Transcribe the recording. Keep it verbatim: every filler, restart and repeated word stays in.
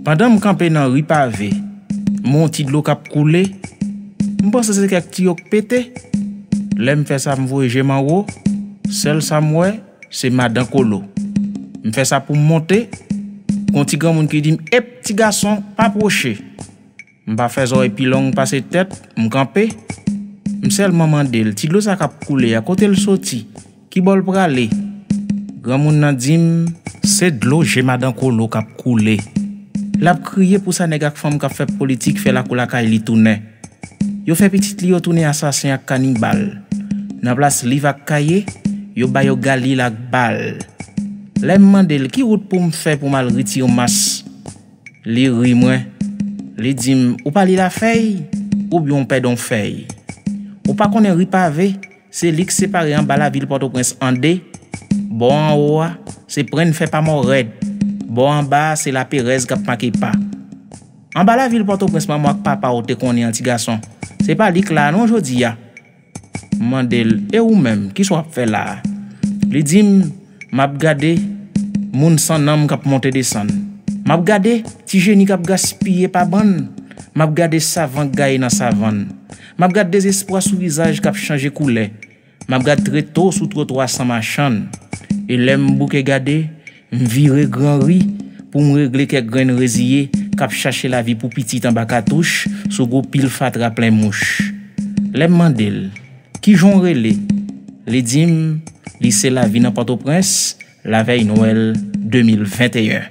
Pandan m kanpe nan ri pave, m wè yon ti dlo k ap koule. M panse se kèk tiyo k pete. Lè m fè sa, m voye je m anwo. Sèl sa m wè, se madan Kolo. M fè sa pou m monte. Gon ti granmoun ki di m, "Ep, ti gason, pa pwoche." M pa fè zòrèy pi long pase tèt, m kanpe. M sèlman mande l, "Ti dlo sa k ap koule a, kote l soti? Ki bò l prale?" Granmoun nan di m, "Se dlo je madan Kolo k ap koule." L ap kriye pou sa nèg ak fanm k ap fè politik fè lakou lakay li tounen. Yo fè pitit li yo tounen asasen ak kanibal. Nan plas liv ak kaye, yo ba yo galil ak bal. Lè m mande l, "Ki wout pou m fè pou m al retire mas?" Li ri mwen. Li di m, "Ou pa li lafèy, oubyen w pèd yon fèy?" Ou pa konnen ri pave, se li k separe anba lavil Pòtoprens an de. Bò anwo a, se prenn fè pa mò rèd. Bò anba a, se laperèz k ap make pa. Anba lavil Pòtoprens manman w ak papa w te konnen an, ti gason, se pa li k la a non jodi a. M mande l, "E ou menm, kisa w ap fè la a?" Li di m, "M ap gade moun san nanm k ap monte desann. M ap gade ti jeni k ap gaspiye pa bann. M ap gade savan k gaye nan savann. M ap gade dezespwa sou vizaj k ap chanje koulè. M ap gade treto sou twotwa san machann. E lè m bouke gade, m vire gran ri pou m regle kèk grenn reziye k ap chache lavi pou pitit anba katouch sou gwo pil fatra plen mouch." Lè m mande l, "Kijan w rele?" Li di m, li se Lavi nan Pòtoprens, lavèy Nwèl de mil venteyen.